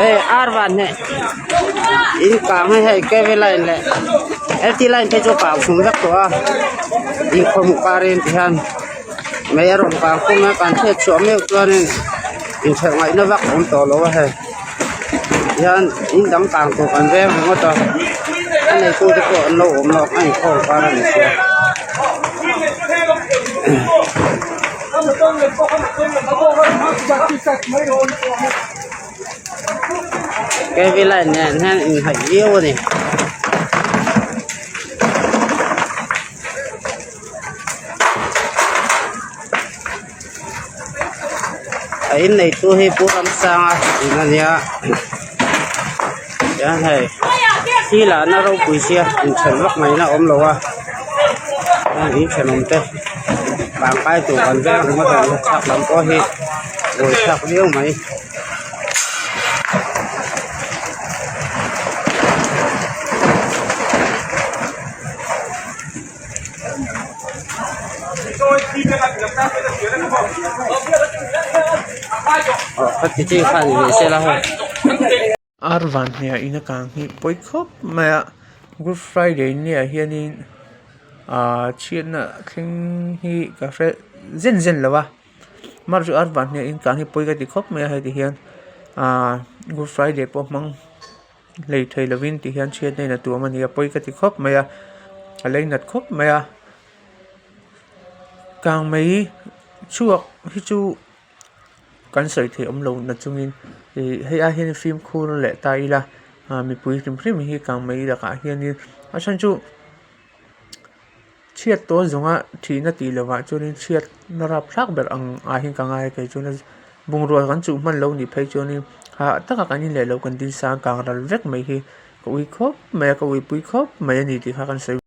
Hei ar van hi in kang hi hei cable line leh lt line te chu kang chhum vek tawh a inkhawm karin ti hian mei a rawn kang khum a kan hriat chhuah meuh chuanin inthelh ngaihna vak a awm tawh lo a hei tihian in dang kang tur kan veng ringawt a a neitu te pawh an lo awm lo a inkhawm kar a ni sia. Kv line nen hian inhnaih viau a ni. A in neitu hi Pu Ramsanga in a nia chuan hei thil ah na ropui sia inthen vak mai na awm lo a heng in thenawm te vangkai tur kan veng ringawt a ni chhak lam pawh hi buaithlak viau mai. Ar van hmeh ah in a kang hi pawi khawp mai a good friday ni ah hianin ahh chhiatna thleng hi ka hre zen zen lo a mar chu ar van hmeh in kang hi pawi ka ti khawp mai a heti hian ahh good friday pawh hmang. Hlei thei lovin ti hian chhiatna in a tuam a ni a pawi ka ti khawp mai a a lei nat khawp mai a kang mai chhuak hi chu kan sawi theih awm lo na chungin ih hei ai hian fimkhur leh ta ila ah mipui hrim hrim hi kang mai lakah hianin a chhan chu chhiat tawn zawnga thihna tih lovah chuanin chhiatna rapthlak ber ang ah hian ka ngai a kei chuan bungrua kan chuh hman lo nih phei chuanin hah taka kan inleh loh kan dil sang kang ral vek mai hi ka ui khawp mai a ka uipui khawp mai a ni tih kha kan sawi.